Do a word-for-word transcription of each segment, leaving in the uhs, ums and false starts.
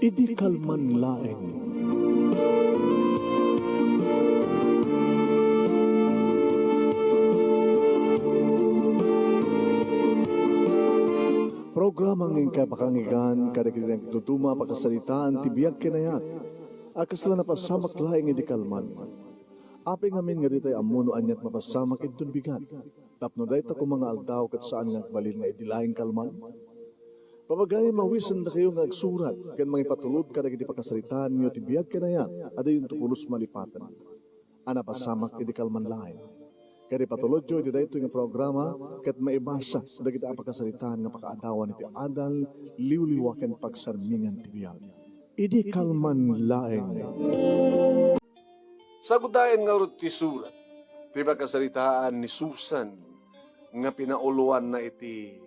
Idi kalman laeng. Programa nga inkay pakanggan kadagiti nagtutuma a pakasaritaan ti biag ken ayat a kasla napasamak laeng idi kalman. Apay ngamin nga ditay ammo no aniat mapasamak inton bigat, tapno dayta koma nga aldaw ket saan nga agbalin nga idi laeng kalman? Pabagayam, mawisendakayo nga agsurat ken mangipatulod kadagiti pakasaritaanyo ti biag ken ayat a diyonto pulos malipaten a napasamak idi kalman laeng. Ket ipatulodyo iti daytoy nga programa ket maibasa dagiti a pakasaritaan nga pakaadawan iti adal, liwliwa ken pagsarmingan ti biag. Idi kalman laeng. Sagudayen ngarud ti surat ti pakasaritaan ni Susan nga pinauloanna iti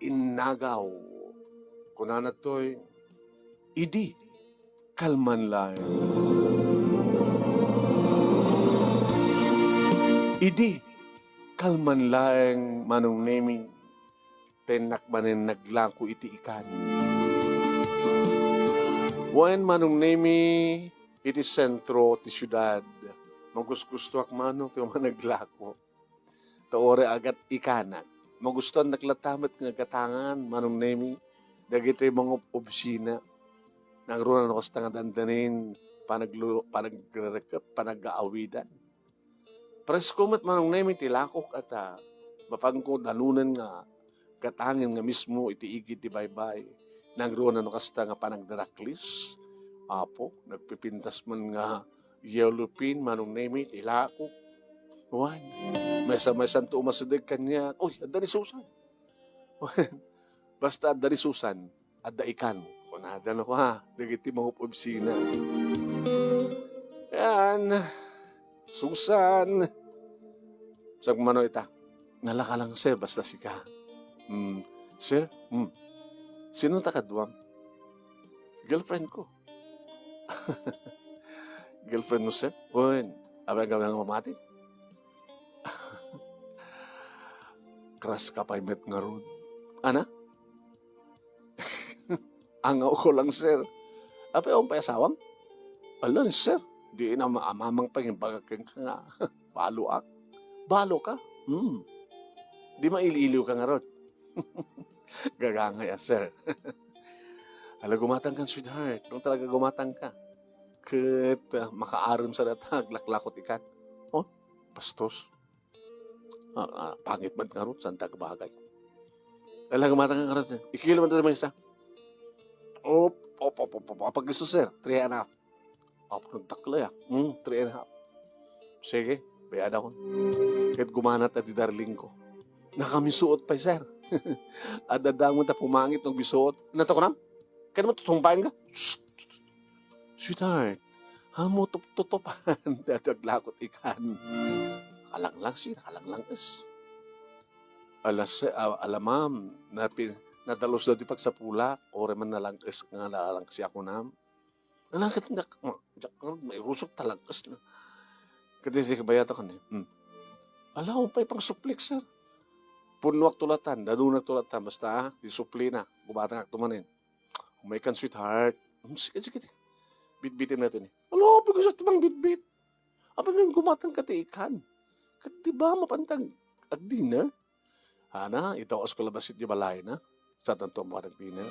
innagaw. Kunana toy, idi kalman laeng. Idi kalman laeng, Manong Nemi, tennak manen naglako iti ikan. Wen, Manong Nemi, iti sentro ti siudad. Magusgustoak manok ti managlako. Ta uray agat ikanak. Magustuannak latta met nga gatangan, Manong Nemi, dagiti mangub-ubsina. Nangruna no kasta nga dandanin, panaglu-, panagrerekep, panagaawidan. Presko met, Manong Nemi, ti lakok a ta mapanko danunen nga gatangen nga mismo iti igid ti baybay. Nangruna no kasta nga panagdaraklis. Apo, nagpipintas man nga yellow pin, Manong Nemi, ti lakok. Wen, maysa-maysanto umasideg kaniak. Uy, adda ni Susan. Wen, basta adda ni Susan, adda ikan. Kunada no, ha, dagiti mangub-ubsina. Yan. Susan. Sagmano ita. Nalaka lang, sir, basta sika. Hmm. Sir? Hmm. Sino ta kaduam? Girlfriend ko. Girlfriend mo, sir? Wen, apay nga mamati? Crush ka pay met ngarud. Ana? Angaw ko lang, sir. Apay, awan pay asawam? Ala, sir. Di na maamamang pay imbagak kenka nga baloak. Balo ka? Hmm. Di mailiiliw ka ngarud. Gagangay a, sir. Ala, gumatang kan, sweetheart. Kung talaga gumatang ka. Ket, ah, makaarem sa data, aglaklakot ikan. Oh, bastos. Ah, ah, pangit man ngarud, saan ta agbagay. Ala, gumatang ka ngarud. Ikilo man tayo may isa. Op, op, op, op, op. Apag isu, sir? Three and a half. Apo, nagtakla ya. Hmm, three and a half. Sige, bayada ko. Ket gumana ta di darling ko. Nakamisuot pay, sir. Adda dangon ta pumangit no agbisuot. Nata kunam? Kano mo tutumpayan ka? Shh! Sweetheart, amo tuptutupan. Dati aglakot ikan. Nakalanglang si, nakalanglang es. Alas, ah, ala, ma'am, napi-, nadalus daw ti pagsapulak, uray man nalangkes nga nalangkes ako, ma'am. Ala, ket nga, ma-, diak nga mairusok ta langkes na. Ket di kabayat ako ni, hmm. Ala, umpay pang suplik, sir. Punnoak tulatan, dadunak tulatan, basta, ah, di supli na, gumatangak tumanin. Umay kan, sweetheart. Hmm, sige, sige, sige. Bitbitim na ito ni. Ala, bigas at timang bitbit. Apay nga gumatang ka ti ikan? Ket di ba mapantag ag-dinner? Ana, itaw as kalabasit di balay na. Sa tanto mo ag-dinner.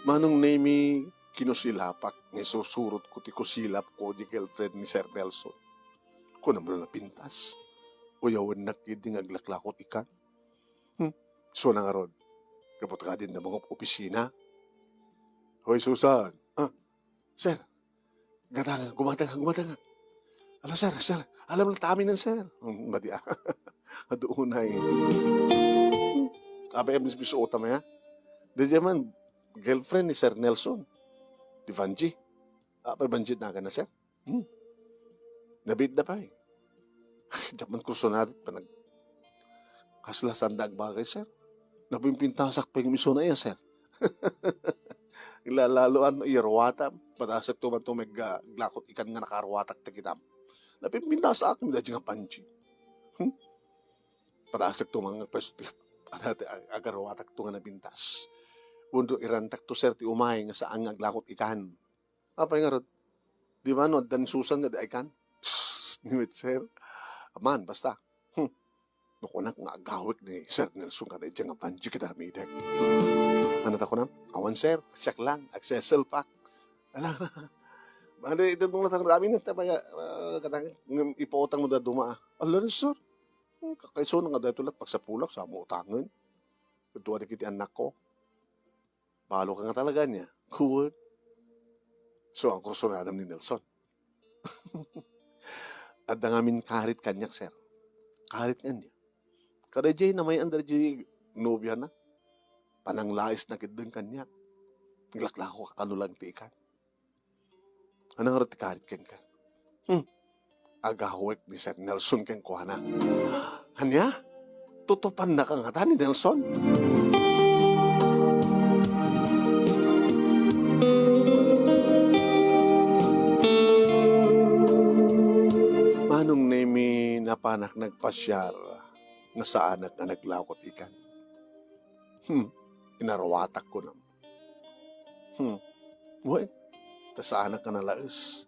Manong Nemi, kinusilapak nga isusurot ko ti kusilap ko di girlfriend ni Sir Nelson. Kuna mo na napintas. Uyawen na kidi nga aglaklakot ikan. Hmm, so na ngarud. Kapot ka din na mga opisina. Hoy, Susan. Ah, sir. Gatang, gumatang, gumatang. Ala, sir, sir. Alam na tamin na, sir. Hmm, madi, ah. Adu unay. Apa yung bisbis utam, ya? Di man, girlfriend ni Sir Nelson. Di Vanji. Apa yung Vanji na ka na, sir? Hmm. Nabitda pay. Diak man kursunada panag-, kasla sanda agbagay, sir. Napimpintasak pay nga misuna iya, sir. Lalaloan no iya ruwata, padasek to man to magga-, glakot ikan nga nakaruwatak ti kitam. Napimpintasak, mi da nga panji. Hmm? Padasek to man nga pwesto ti, adati ag-, agaruwatak to nga napintas. Wenno irantakto, sir, ti umay nga saan nga aglakot ikan. Apay ngarud? Di ba no adda ni Susan nga adda ikan? Psst, ni met, sir. Aman, basta. Hmm. No kunak nga agawek ni Sir Nelson kada idiay nga banji ket aramidek. Ano ta kunam? Awan, sir. Siak lang. Agseselpak. Ala. Bale, ito nung natang ramin, ta baya, ah, kadang, ngem ipautang mo da duma, ah. Ala, sir. Hmm, kakaisuna nga daytoy lat pagsapulak, sa mo utangen. Kadua dagiti annakko. Balo ka nga talaga niya. Kuwan. So, ang kursunadam ni Nelson. Adda ngamin karit kaniak, sir. Karit kaniak. Kada jay namay-an da jay nobiana. Pananglais na ketdin kaniak. Naglaklako ka kano lang ti ikan. Ano nga ti karit kenka? Hmm. Agawek ni Sir Nelson kenkuana. Ania? Tutupanna ka ngata ni Nelson? Manong Nemi, napanak nagpasiar nga saanak nga naglakot ikan. Hmm, inaruatak kunam. Hmm, wen, ta saanak nga nalaes,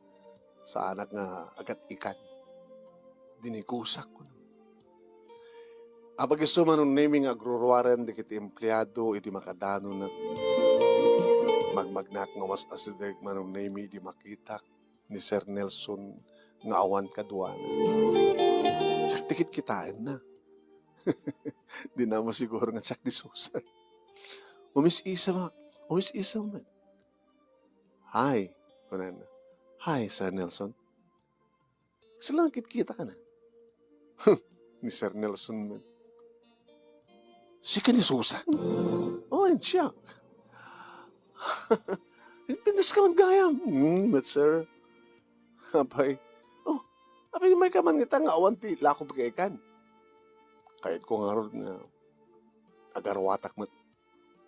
saanak nga agat-ikan. Dinigusak kunam. Apag isu, Manong Nemi, nga agruruaren dagiti empleado iti makadanonak. Magmagnak nga mas asideg, Manong Nemi, idi makitak ni Sir Nelson nga awan kaduana. Sakti kitkitaenna. Di na masiguro nga siak ni Susan. Umis-isem, umis-isem met. "Hi," kunana. "Hi, Sir Nelson." Sila nga kitkita ka na. Ni Sir Nelson met. "Sika ni Susan?" "Oh, and siak." "Pintas ka man gayam." "Hmm, met, sir." "Apay, oh, apay, may ka man ngata nga awan ti lakob nga ikan?" Kayatko ngarud nga agaruatak met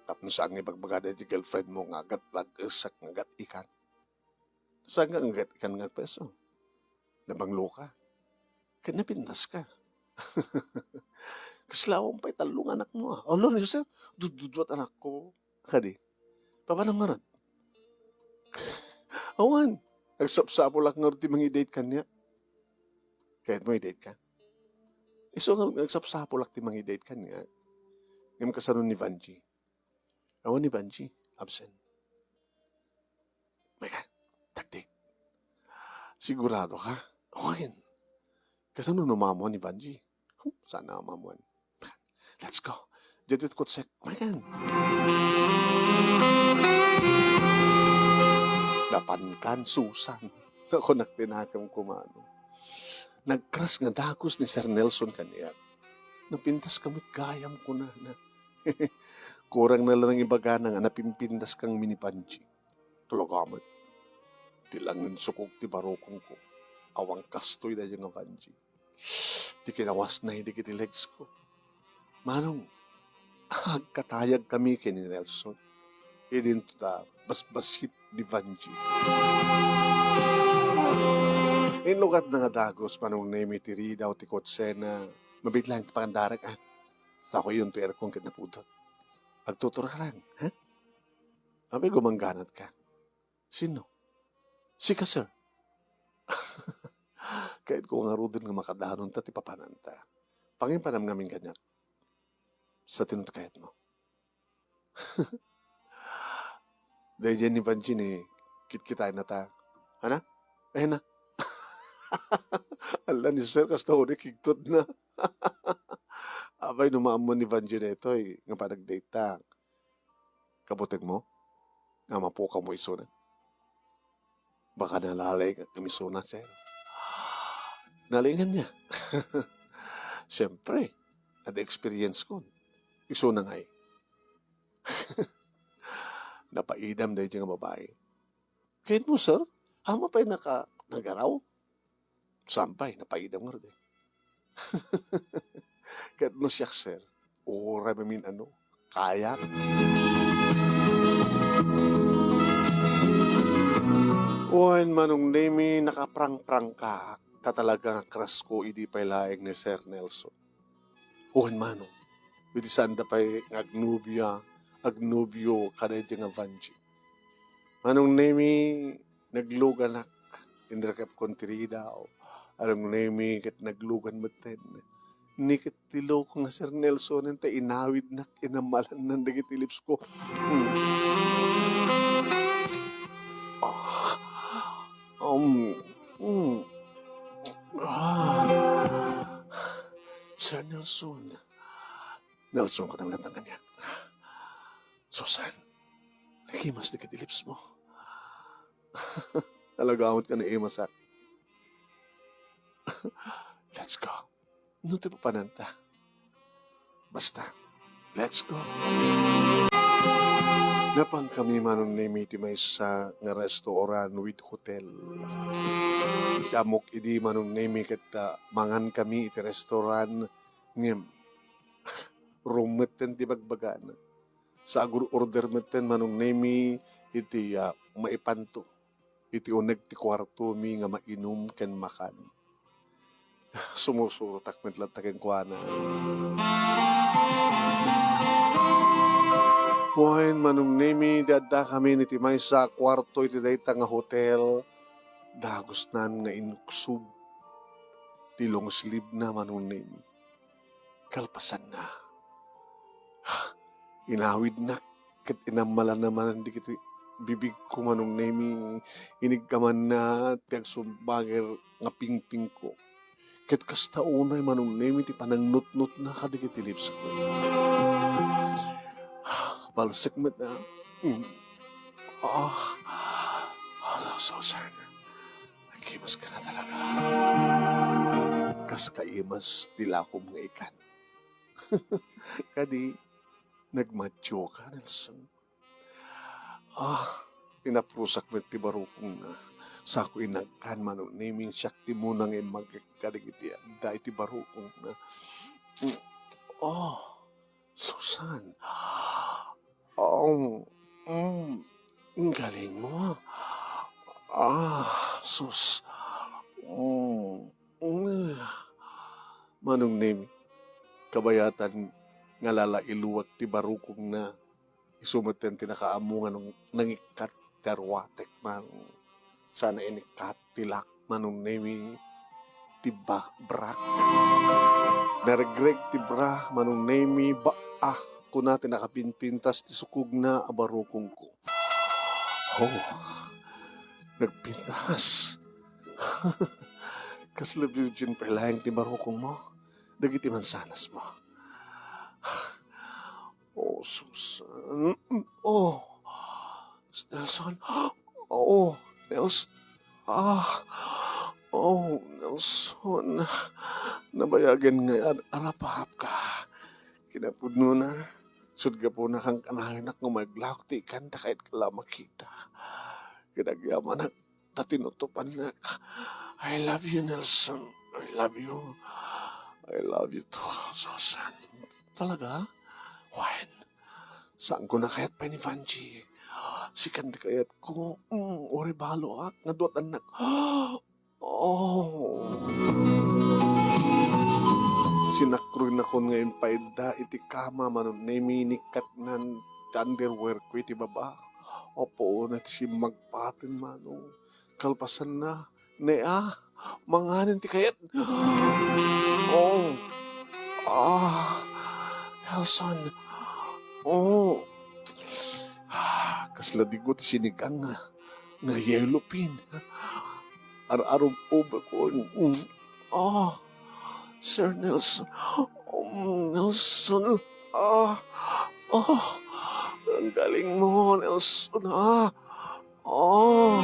tapno saan nga ibagbaga daydi girlfriend mo nga agat-lagesak nga agat-ikan. Saan nga agat-ikan nga agpreso? Nabanglo ka. Ket napintas ka. Kasla awan pay tallo nga anakmo, ah. Ala, ni sir, dudduduat anakko. Kadi, papanam ngarud? Awan, nagsapsapulak ngarud ti mangi-date kaniak. Kayatmo i-date ka? Isu ngarud nga nagsapsapulak ti mangi-date kaniak. Ngem kasano ni Vanjie? Awan ni Vanjie, absent. Megan, tagdik. Sigurado ka? Wen. Kasano no maammuan ni Vanjie? Hmm, saan a maammuan? Let's go. Diay ti kotsek. Megan. Napankan, Susan. Nakunak ti nakemko, Manong. Nagkras nga dagus ni Sir Nelson kaniak. "Napintas ka met gayam," kunana. Kurang na lang ibagana nga napimpintas kang mini Vanjie. Talaga met. Ti langen sukog ti barukongko. Awan kastoy dayta nga Vanjie. Ti kinawasna idi dagiti legs ko. Manong, agkatayag kami ken ni Nelson. Idinto ta basbasit ni Vanjie. Inlugatna nga dagus, Manong Nemi, ti ridaw ti kotsena. Mabiit laeng ti pangandarek, ah. Sakuyon ti aircon ket napudot. Agtuturarang, ha? Apay, gumangganat ka. Sino? Sika, sir. Kayatko ngaruden nga makadanonta ti papananta. Pangipanam ngamin kaniak. Sa tinut kayatmo. Daydiay ni Vanjie ni kitkitaenna ta. Ana? Ay na. Ala ni sir, kasta uri kigtotna. Apay, no maammo ni Vanjie daytoy nga panagdate ta. Kabutegmo? Nga mapukawmo isuna? Baka nalaing ka isuna, sir. Nalingan niya. Siyempre, ada experience ko. Isuna ngay. Napaidam daydiay nga babai. Kayatmo, sir? Awan pay naka-, nagaraw? Saan pay, napaidam ngarud eh. Ket no siak, sir, uray mamin-ano, kayak. Wen, Manong Nemi, nakaprangprangkaak, ta talaga nga crush ko idi pay laeng ni Sir Nelson. Wen, Manong, idi saanda pay nga agnobia, agnobio kadaydi nga Vangie. Manong Nemi, nagluganak, inrekepkon ti ridaw. Manong Nemi, ket naglugan metten. Ni ket ti loko nga Sir Nelson, ta inawidnak, inamalannan dagiti lips ko. Hmm. Ah. Um. Hmm. Ah. Sir Nelson. Nelson, kunam latta kaniak. Susan, nakimas dagiti lips mo. Talaga met nga naimasak. Let's go. No ti papananta. Basta, let's go. Napan kami, Manong Nemi, ti maysa nga restaurant with hotel. Iti ammok idi, Manong Nemi, ket, ah, mangan kami iti restaurant, ngem room metten ti bagbagana. Sa agur-order metten, Manong Nemi, iti, ah, maipanto iti uneg ti kuartomi nga mainum ken makan. Sumusurotak met latta kenkuana. Wen, Manong Nemi, idi addakami iti maysa a kuarto iti dayta nga hotel, dagusnan nga inuksob ti long sleeve na, Manong Nemi. Kalpasanna, inawidnak ket inamalanna manen dagiti bibigko, Manong Nemi. Iniggamanna ti agsumbager nga pingpingko. Ket kasta unay, Manong Nemi, ti panangnutnotna kadagiti lipsko. Balsek met, ah. Mm. Ah. Ah, Susan. Nakimaska na talaga. Kas kaimas ti lakom nga ikan. Kadi, nagmadioka, Nelson. Ah, inaprusak met ti barukongna. Sako inagkan, Manong Nemi, siak ti muna nga immagek kadagiti adda iti barukongna. Oh, Susan. Oh, mm, galing mo. Ah, sus. Mm, mm. Manong Nemi, kabayatan nga lalailuak ti barukongna. Isu metten ti nakaammo nga nang-, nangikkat ti aruatek, Manong. Sana inikkat ti lak, Manong Nemi, ti ba-, brak. Naregreg ti bra, Manong Nemi, baa, kuna ti nakapinpintas ti sukogna a barukongko. Oh, nagpintas. Kasla virgin pay laeng ti barukongmo dagiti mansanas mo. Oh, Susan. Oh, Nelson. Oh, Nels-, ah. Oh, Nelson. Nabayagen nga ar-, arapahap ka. Kinapudnona, sut gapuna kankanayonak nga umaglawak ti ikan ta kayat ka la makita. Kinagyamanak ta tinutupannak. I love you, Nelson. I love you. I love you too, Susan. Talaga? Wen, saanko na kayat pay ni Vangie. Sikan ti kayatko. Mm, uray baloak nga duatannak. Oh. Sinakruynakon nga impaidda iti kama, Manong Nemi, inikkatnan ti underwear ko iti baba. Apo, na ti simmagpaten, Manong. Kalpasanna, ne, ah, manganen ti kayat. Oh. Ah, Nelson. Oh. Ah, kasla digo ti sinigang nga, nga yellow pin. Ar-arub-ubakon. Mm. Ah, Sir Nelson. Um, Nelson. Ah, ah, ang galing mo, Nelson, ah. Oh.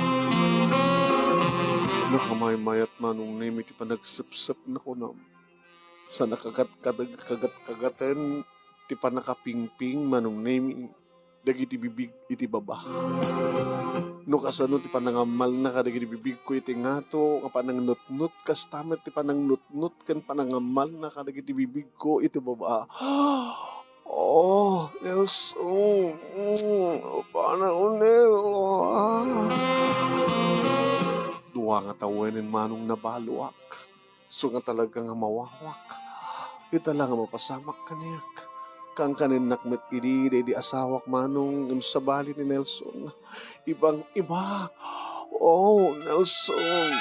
Nakamaymayat, Manong Nemi, ti panagsepsep na kunam. Sa nakagat-, kagat-, kagat-kagaten ti panakapingping, Manong Nemi, dagiti bibig iti baba. No kasano ti panangammalna kadagiti bibigko iti ngato nga panangnutnot, kasta met ti panangnutnot ken panangammalna kadagiti bibigko iti baba. Oh, Nelson. Mm, paano, Nel? Ah. Dua nga tawenen, Manong, nabaloak. So nga talaga nga mawawak. Ita la nga mapasamak kaniak. Kankanennak met idi daydi asawak, Manong, ngem sabali ni Nelson, ibang-iba. Oh, Nelson.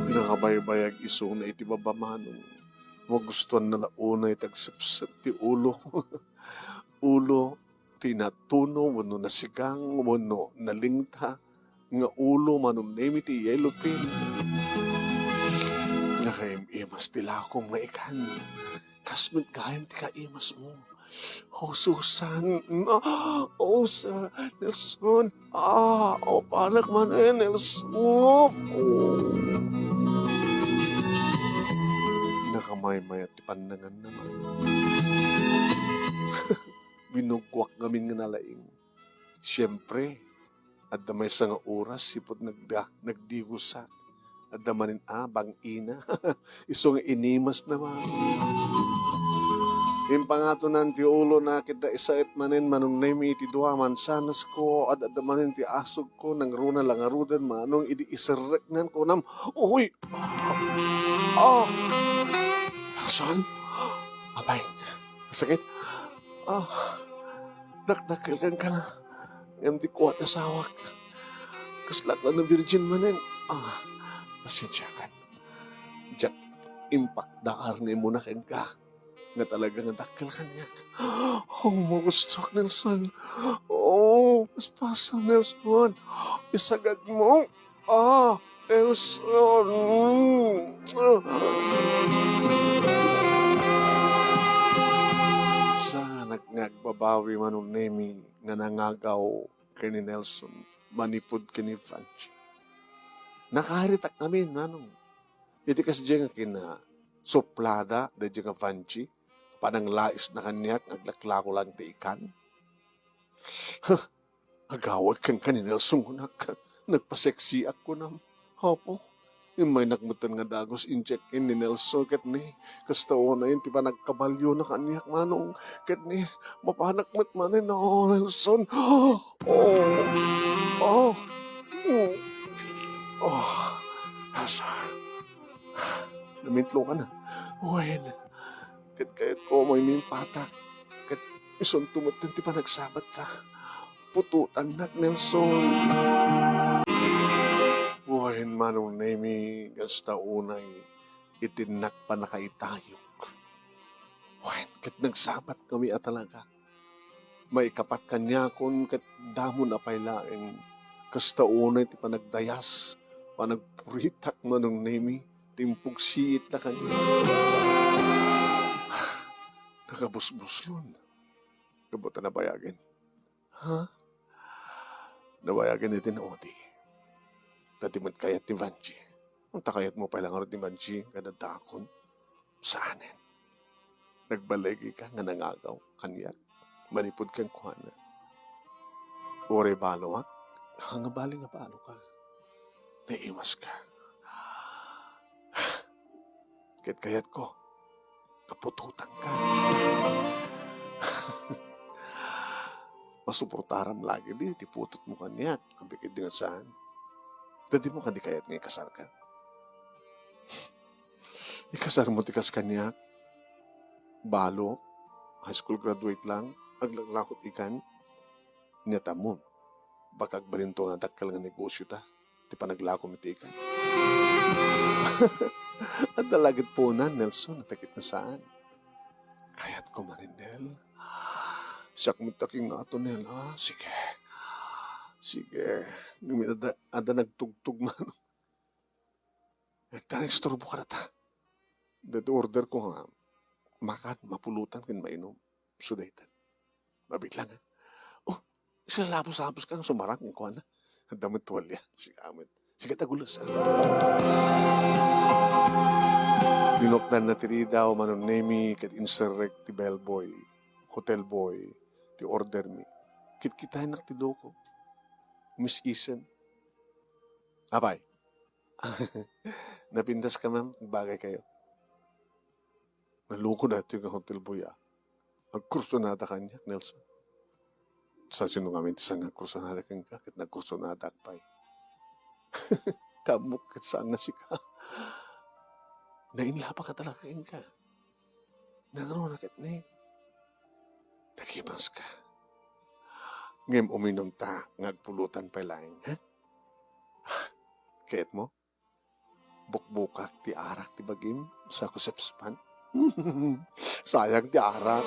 Nakabaybayag isuna iti baba, Manong. Magustuanna la unay ti agsepsep ti ulo. Ulo ti natuno wenno nasigang wenno nalingta nga ulo, Manong Nemi, ti yellow pin. Nakaim-imas ti lakom nga ikan. Kas met gayam ti kaimasmo. Oh, Susan. Ah, oh, Sa-, Nelson. Ah, oh, panak man eh, Nelson. Oh. Nakamaymayat ti pannangan naman. Binuggoak ngamin nga nalaing. Siempre, adda maysa nga oras, sipud nagda-, nagdigosak. Adda manen a bang-ina. Isu nga inimas naman. Impangatonan ti ulona, ket da isaet manen, Manong Nemi, iti dua mansanas ko, ad-adda manen ti asog ko, nangruna la ngaruden, Manong, idi iserreknan, kunam, "Uy! Ah! Saan? Apay, sakit? Ah, dakdakkel kenka. Ngem di kuat asawak. Kaslak la no virgin manen. Ah, pasensiakan. Diak impakdaar nga immuna kenka. Nga talaga nga dakkel kaniak. Oh, magustuak, Nelson. Oh, paspasam, Nelson. Isagagmo. Ah, Nelson. Sa nag-, nga agbabawi, Manong Nemi, nga nangagaw ken ni Nelson manipud ken ni Vangie. Nakaaritak ngamin, Manong. Iti kasdiay nga kinasuplada daydiay nga Vangie, pananglaisna kaniak nga aglaklako lang ti ikan. Huh, agawid kenka ni Nelson, kunak. Nagpaseksiak, kunam. Apo, immaynak metten nga dagus injection ni Nelson, ket ni, kasta unay ti panagkabaliona kaniak, Manong, ket ni, mapanak met manen, oh, Nelson. Oh, oh, oh, oh, Nelson. Namintlo ka na. Wen, ket kayatko a maymaypatak. Ket isunto metten ti panagsabatka. Putotannak, Nelson. Wen, Manong Nemi, kasta unay iti innak pannakaitayok. Wen, ket nagsabat kami a talaga. Maikapat kaniakon ket damon a pay laeng. Kasta unay ti panagdayas, panagpuritak, Manong Nemi, ti impugsiitna kaniak. Nakabusbuslon. Gapu ta nabayagen. Ha? Nabayagen iti naudi. Ta di met kayat ni Vangie. Anta kayatmo pay la ngarud ni Vangie nga addaakon? Saanen. Nagbaligi ka nga nangagaw kaniak manipud kenkuana. Uray baloak, nga bali nga balo ka. Naimas ka. Ket kayatko, kaputotan ka. Masuportaram lagi di ti putotmo kaniak, ampay ket di nga saan. Ta dimo kadi kayat nga ikasarka? Ikasarmo ti kas kaniak, balo, high school graduate lang, aglaklakot ikan, nia tammo, baka agbalinto nga dakkel nga negosyo ta, ti panaglakom iti ikan. Adda la ket puonan, Nelson, ampay ket nga saan. Kayatko manen, Nel. Siak met ti kinnaton, Nel, a? Sige. Sige. Ngem adda, adda nagtugtog man. Agtan isturbo kadata. Daytoy order ko nga makan, mapulotan, ken mainom. So, daytan. Mabiit lang, ha? Oh, silalapos-lapos ka nga sumarang, inkuana. Adda met tuwalya. Sige, amet. Sige, tagules, ha? Linukdanna ti ridaw, Manong Nemi, ket inserrek ti bellboy, hotel boy, ti order mi. Kitkitaennak ti loko. Miss Isen. Apay, napintas ka, ma'am. Nagbagay kayo. Naloko daytoy nga hotel boy, a. Agkursunada kaniak, Nelson. Sa sino ngamin ti saan nga agkursunada kenka, ket nagkursunadaak pay. Tammok ket saan nga sika. Nainlaba ka talaga kenka. Nangruna ket ni, nagimaska. Ngem uminumta nga agpulutan pay laeng, ha? Kayatmo? Bukbukak ti arak ti bagim sa kusepsepan. Sayang ti arak.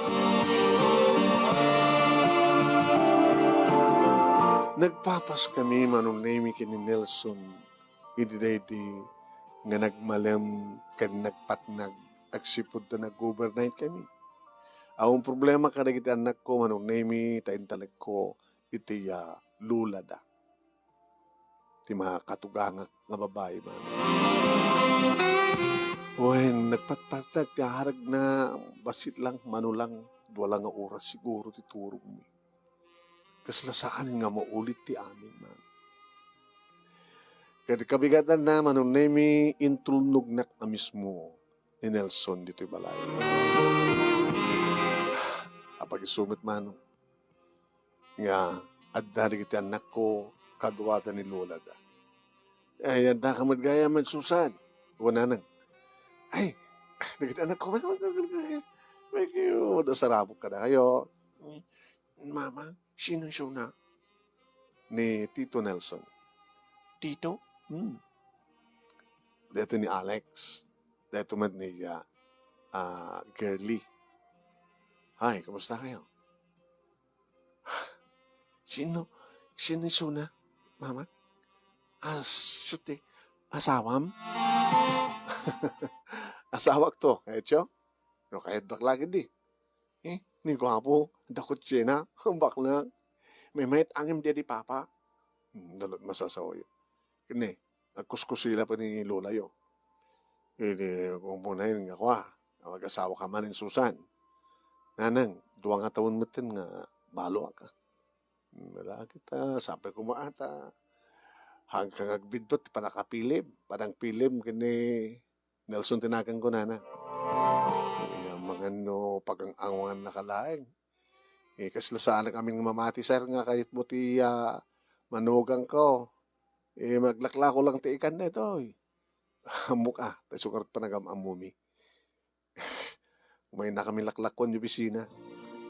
Nagpapas kami, Manong Nemi, ken ni Nelson. Idi daydi nga nagmalem ken nagpatnag agsipud ta nag-overnight kami. Awan problema kadagiti annakko, Manong Nemi, ta intalekko iti, ah, lulada. Ti makatugangak nga babai, man. Wen, nagpatpatag ti aragna, bassit lang, mano lang, dua lang nga oras siguro ti turogmi. Kasla saan nga maulit ti amin, man. Ket kabigatanna, Manong Nemi, intulnognak a mismo ni Nelson ditoy balay. Apag-isu met, Manong, nga adda dagiti annakko kaduada ni lolada. Ay, adda ka met gayam, Susan. Wen, Nanang. Ay, dagiti annakko, may, may, may, may, may, sarabok kadakayo. Mama, sino isuna? Ni Tito Nelson. Tito? Hmm. Daytoy ni Alex. Daytoy met ni, ah, ah, Girly. Hi, kumusta kayo? Sino, sino isuna, Mama? Ah, suti, asawam? Asawak to, kayatyo? No, kayatdak lagi di. Eh, ni guapo, dakot siya na, bakla. May mayat angem di, di papa. Hmm, dalut masasaoy. Kene, agkuskusila pa ni lolayo. Idi kumpunayen nga kua, mag-asawa ka man ni Susan. Nanang, dua nga tawen metten nga balo ka. Wala kita, sapay koma ata. Hangka nga agbiddut, panakapilim, panangpilim, kene Nelson ti naganko, Nana. Eh, amangan no pagang-angangan na ka laeng. Eh, kasla saanak amin nga mamati, sir, nga kayatmo ti, ah, manugang ko. Eh, maglaklako lang ti ikan daytoy. Ammok a, ta isu ngarud panagam-ammumi. Umayna kami laklakkuan iti opisina.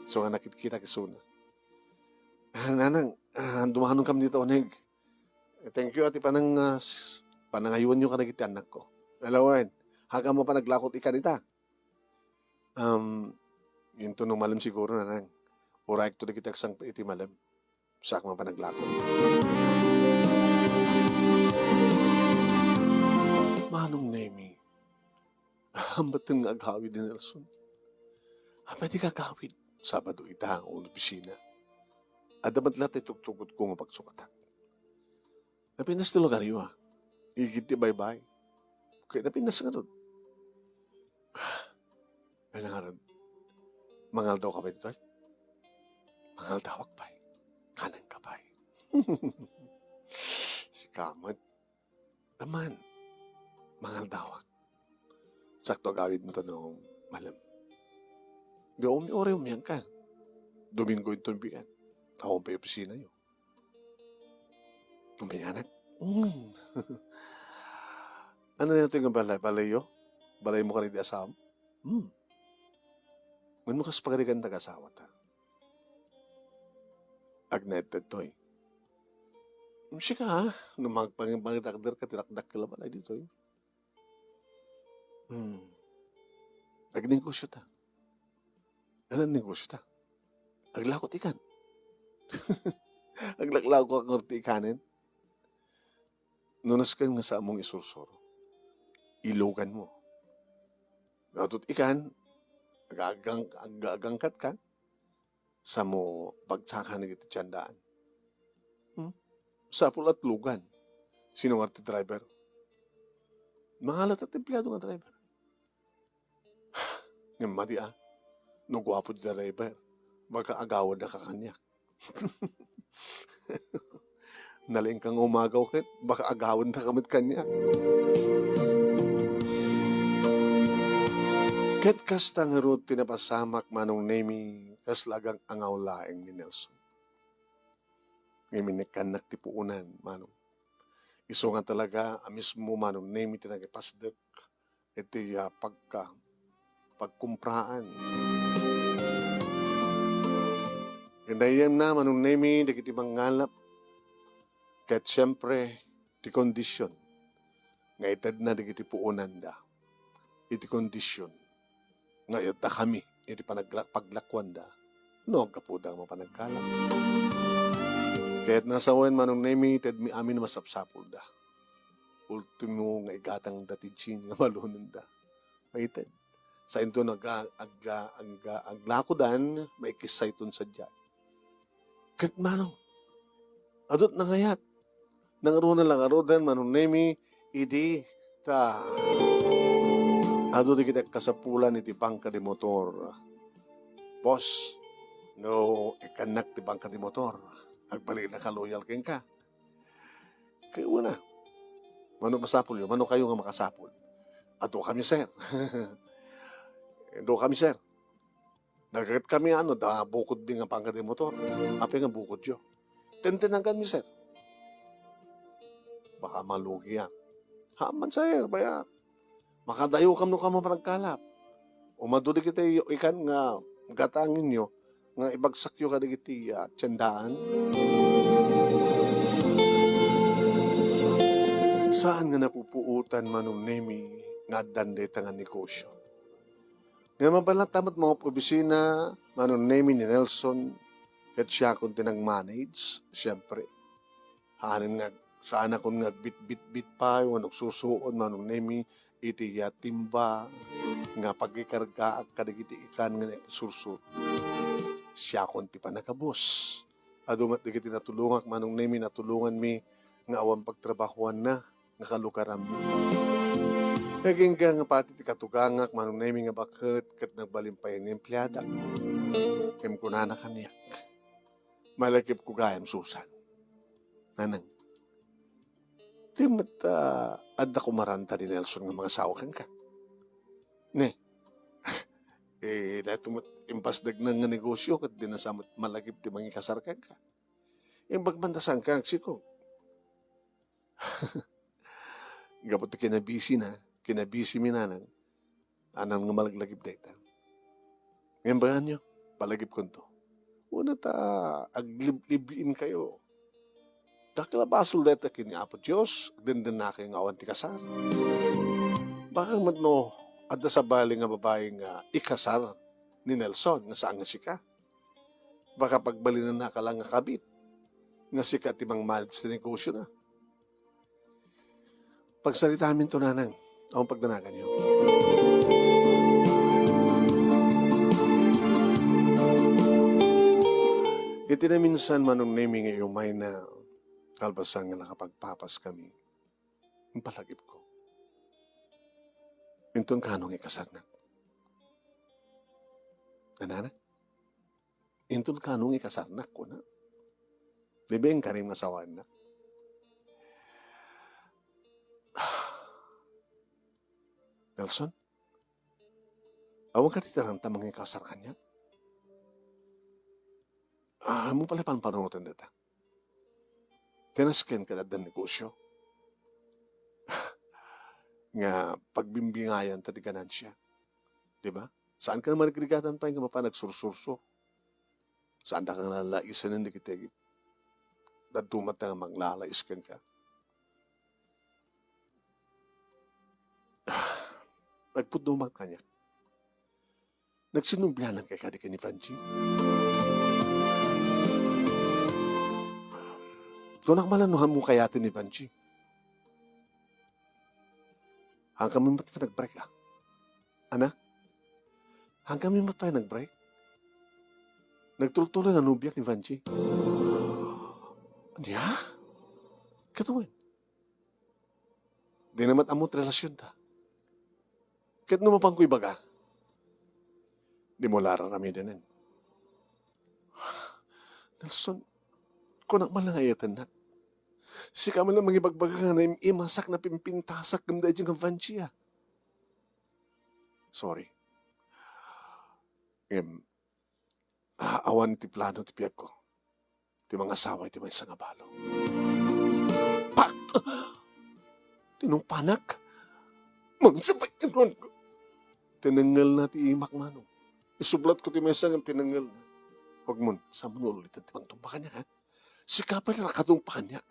Isu nga nakitkitak isuna. Ah, Nanang, ah, dumanon kami dita uneg. Eh, thank you, ati, panang, ah, s-, panangayuanyo kadagiti annakko. Alawen, hagam a panaglakot ikan ita. Um, yunto no malem siguro, Nanang. Urayekto dagiti agsangpet iti malem. Siak man panaglakot. Manong Nemi, ambaten nga agawid ni Nelson. Apay ti gagawid? Sabado ita, unu opisina. Adda met la ti tugtugotko nga pagsukatak. Napintas ti lugaryo, ah. Igid ti baybay. Kaya napintas ngarud. Ay, nangarud. Mangaldaw ka pay ditoy? Mangaldawak pay. Kanen ka pay. Sika met. Aman, mangaldawak. Sakto agawid mo to no malem. Di umi, uri umian ka. Domingo yung tumbian. Ako pay opisina yo. Ang pinganak? Mm. Ano na ito yung balay? Balay yo? Balay mo ka rin di asam? Hmm. Ngem no kas pagarigan taga asawa ta. Agnaed daytoy. Sika, ha? No magpang-, magdakder ka, tinakdak ka laban, ay ditoy. Hmm. Agnegosyo ta. Ano negosyo ta? Aglakot ikan. Aglaklako ka ngarud ti ikanen. No nasken nga saamong isursuro, ilugan mo. Ngadut ikan, agagang-, agagangkat ka, samo bagsakan iti tiendaan. Hmm? Sapul a tlugan. Sino nga ti driver? Mangalat ti empleyado nga driver. Ngem madi a, no guapo ti driver, baka agawanna ka kaniak. Nalingka nga umagaw ket, baka agawanna ka met kaniak. Ket kasta ngarud ti napasamak, Manong Nemi, kasla agang-angaw laeng ni Nelson. Ngem innikkannak ti puonan, Manong. Isu nga talaga a mismo, Manong Nemi, ti nangipasdek iti, ah, pagka-, pagkumpraan. Ginayyemna, Manong Nemi, dagiti mangngalap. Ket siempre, ti kondisyon nga itedna dagiti puonanda iti kondisyon nga iyaddakami iti panagla-, paglakuanda no aggapuda nga mapanagkalap. Ket nasawen, Manong Nemi, itedmi amin a masapsapulda. Ultimo nga igatangda ti gin nga malunonda. Maited. Sainton agga-, agga-, agga-, aglakodan, maikissayton sadiay. Ket mano, adut nangayat. Nangruna la ngaruden, Manong Nemi, idi ta adu dagiti agkasapulan iti bangka de motor. Boss, no ikkannak ti bangka de motor, agbalinaka loyal kenka. Kayuna, mano masapulyo? Mano kayo nga makasapul? Adu kami, sir. Adu kami, sir. Nagkakit kami, ano, da bukod di nga pangkadi motor. Apay nga bukodyo? Tentenagan mi, sir. Baka malugi, ah. Haan man, sir, bayat. Makadayo kam no kamo panagkalap. Umadu di kita ikan nga gatanginyo nga ibagsakyo kadigiti, ah, tiendaan. Saan nga napupuotan, Manong Nemi, nga addan dayta nga negosyo? Nga mabalata met mangop-obisina, Manong Nemi, ni Nelson, ket siakon ti nag-manage, siempre. Haanen nga ag-, saanakon nga agbitbitbit pay wenno agsusuot, Manong Nemi, iti yatimba nga pagikargaak kadagiti ikan nga naisursuro. Siakon ti pannakabus. Adu met dagiti natulongak, Manong Nemi, natulonganmi nga awan pagtrabahoanna nga kalugaram. Agingga nga pati ti katugangak, Manong Nemi, nga baket ket nagbalin pay nga empleadak. Ngem kunana kaniak, "Malagipko gayam, Susan. Nanang, di met, ah, adda kumaranta ni Nelson nga mangasawa kenka? Ne? Eh, dayto met impasdagna nga negosyo ket dina sa met malagip ti mangikasar kenka. Imbag man ta saan ka agsikog?" Gapu ta kinabisina, kinabisimi, Nanang, anan nga malaglagip dayta. Ngem bayanyo, palagipkonto. Una ta agliblibiinkayo. Dakkel a basol dayta ken ni Apo Dios, agdendennakayo nga awan ti kasar. Baka met no, adda sabali nga babai nga ikasar ni Nelson nga saan nga sika. Baka pagbalinennaka lang nga kabit nga sika ti mangmanage ti negosyona. Pagsaritaminto, Nanang, awan pagdanaganyo. Iti naminsan, Manong Nemi, nga iumayna, kalpasan nga nakapagpapas kami, impalagipko. Inton kano nga ikasarnak. Nanana? Inton kano nga ikasarnak, kuna. Di ba inkari nga asawaennak? Nelson, awan ka ti taranta mangikasar kaniak? Ah, mo pala panpanunoten data. Tinasken ket adda negosyo nga pagbimbingayan ta ti ganansia. Di ba? Saan ka na marigrigadan pay nga mapan agsursursur? Saan da ka nga lalaisanen dagiti daduma ta nga manglalais kenka? Nagpudno man kaniak. Nagsinublianan kay kadi ken ni Vanji? Kunak man no, haan mo kayaten ni Vanji? Haan kami met pay nag-break, ah. Ana? Haan kami met pay nag-break? Nagtultuloy nga nobiak ni Vanji. Ania? Ket wen? Di na met ammo ti relasionta. Ket no mapanko ibaga, dimo la ar-aramidenen. Nelson, kunak man lang nga iyatennak. Sika man lang mangibagbaga nga naim-imasak, napimpintasak, ngem daydi nga Vanji, ah. Sorry. Ngem, ah, awan ti plano ti biagko. Ti mangasawa iti maysa nga balo. Pak! Tinumpanak. Mangsabay inunko. Tinengngelna ti imak, Manong. Isublatko ti maysa ngem tinengngelna. Huwag mon, saan mo ulitan ti pangtumpa kaniak, ha? Sika pay la nakatungpa kaniak.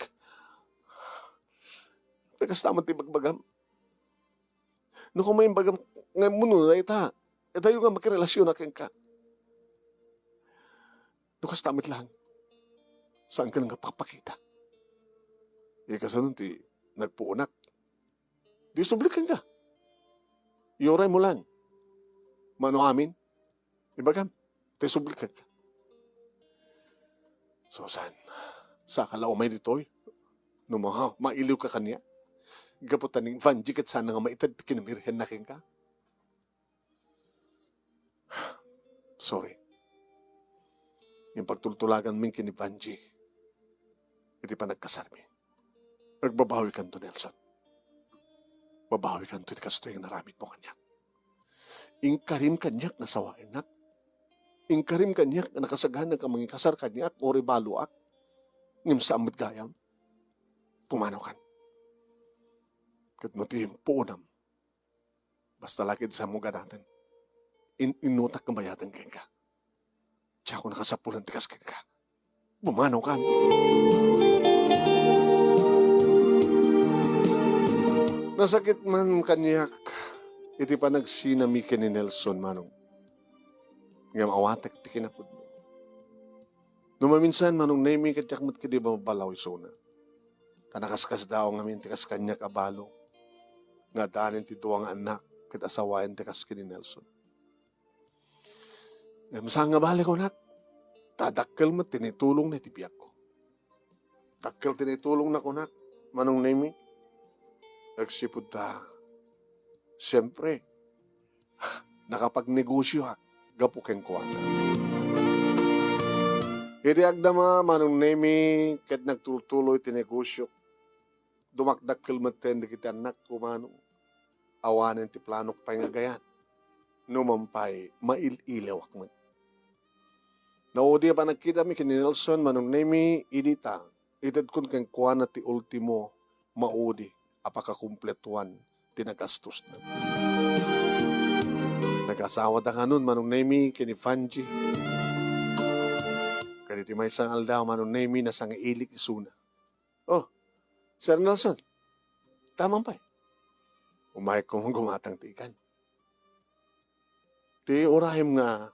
Ta kasta met ti ibagbagam. No koma imbagam nga umuna dayta, dayta nga makirelasyon kenka. No kasta met laeng, saanka nga pakpakita. Ikasanon ti nagpuonak. Di subli kenka. Iuray mo laeng. Mano amin? Ibagam, ta isubli kenka. Susan, saka la umay ditoy. No ma-, mailiwka kaniak. Gapu ta ni Vangie ket saan nga maited ti kinabirhenna kenka. Sorry. Iti pagtultulaganmi ken ni Vangie iti panagkasarmi. Agbabawikanto, Nelson. Babawikanto iti kastoy nga inaramidmo kaniak. Inkarim kaniak nga sawaennak. Inkarim kaniak nga nakasagana nga mangikasar kaniak, uray baloak. Ngem saan met gayam. Pumanaw kan. Ket no ti puonam, basta la ket saan mo ganaten. In-, innutak nga bayaden kenka. Diak nakasapulan ti kas kenka. Pumanaw kan. Nasakit man kaniak iti panagsinami ken ni Nelson, Manong. Ngem awatek ti kinapudno. No maminsan, Manong Nemy, ket diak met ketdi mababalaw isuna. Ta nakaskasdaaw ngamin ti kas kaniak a balo nga addaanen ti dua nga annak ket asawaen ti kas ken ni Nelson. Ngem saan nga bale, kunak, ta dakkel met ti naitulongna iti biagko. Dakkel ti naitulongna, kunak, Manong Nemy. Agsipud ta, siempre, nakapagnegosioak gapu kenkuana. Idi agdama, Manong Nemy, ket nagtultuloy ti negosiok, dumakdakkel metten dagiti annakko, Manong. Awanen ti planok pay nga gayan. Numan pay, mail-ilawak met. Naudi a panagkitami ken ni Nelson, Manong Nemy, idi ta, itedkon kenkuana ti ultimo maudi a pakakumpletuan ti nagastosna. Nagasawa da kanon, Manong Nemy, ken ni Vangie. Ken iti maysa nga aldaw, Manong Nemy, nasangailik isuna. "Oh, Sir Nelson, tamam pay. Umayko man gumatang ti ikan. Ti urayem nga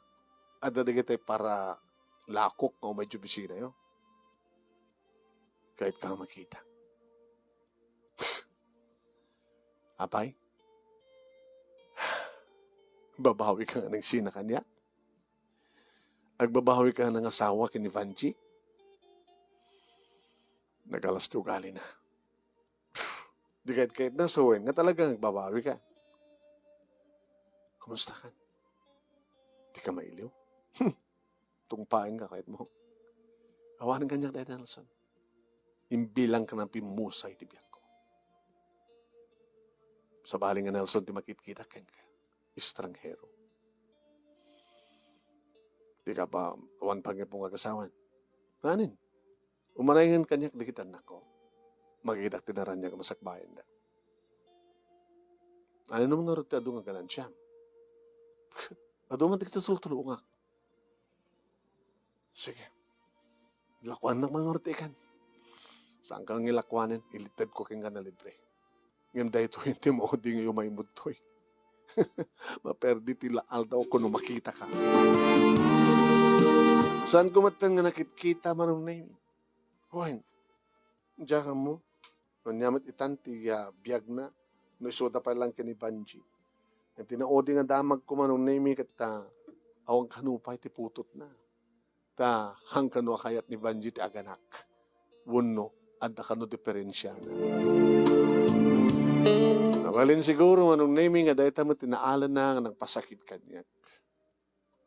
adda dagiti para lakok nga umay iti opisinayo. Kayatko nga makita." Apay, babawi ka nga nagsina kaniak? Agbabawi ka nga nangasawa ken ni Vangie? Nagalas ti ugalina. Di kayat-kayatna, so wen nga talaga nga agbabawi ka. Kumusta kan? Di ka mailiw? Hmm. Tungpaen nga kayat mo. Awanen kaniak dayta, Nelson. Imbilang ka na pimmusay ti biagko. Sabali nga, Nelson, ti makitkitak kenka, estranghero. Di ka pa awan panggepong agasawan. Nganin? Umanay ngan kaniak dagiti annakko. Makitak ti naraniag a masakbayenda. Ano naman ngarud ti adu nga ganansiam? Adu man dagiti tultulongak. Sige. Lakuannak man ngarud ti ikan. Saanka nga ilakuanen, ilitedko kenka na libre. Ngem daytoy ti maudi nga umaymodtoy. Maperdi ti la-, aldaw ko no makitaka. Saanko metten nga nakitkita, Manong Nemy? Wen, diak ammo. Ania met itan ti, ah, biagna no isuda pay laeng ken ni Vangie. Ngem ti naudi nga damagko, Manong Nemy, ket ta awan kano pay ti putotna. Ta haan kano a kayat ni Vangie ti aganak. Wenno, adda kano diperensiana. Mabalin siguro, Manong Nemy, nga dayta met ti naalana nga nagpasakit kaniak.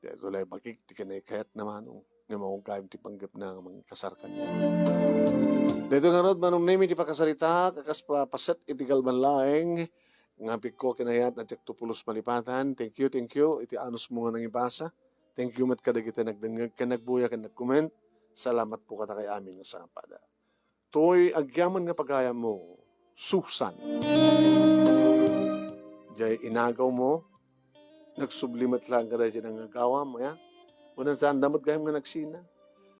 Daytoy la bakik ti kinaykayatna, Manong, nga mangugayam ti panggepna nga mangikasar kaniak. Daytoy ngarud, Manong Nemy, ti pakasaritak a kas pa-, paset iti galban laeng nga pikko kinayat a diakto pulos malipatan. Thank you, thank you iti anusmo nga nangibasa. Thank you met kadagiti nagdengngeg ken nagbuya ken nag-comment. Salamat po kadakayo amin nga sangapada. Toy agyaman nga pagayammo, Susan. Jay inagawmo, Nagsubli met laeng kadaydi nangagawam, aya? Wen, saanda met gayam nga nagsina.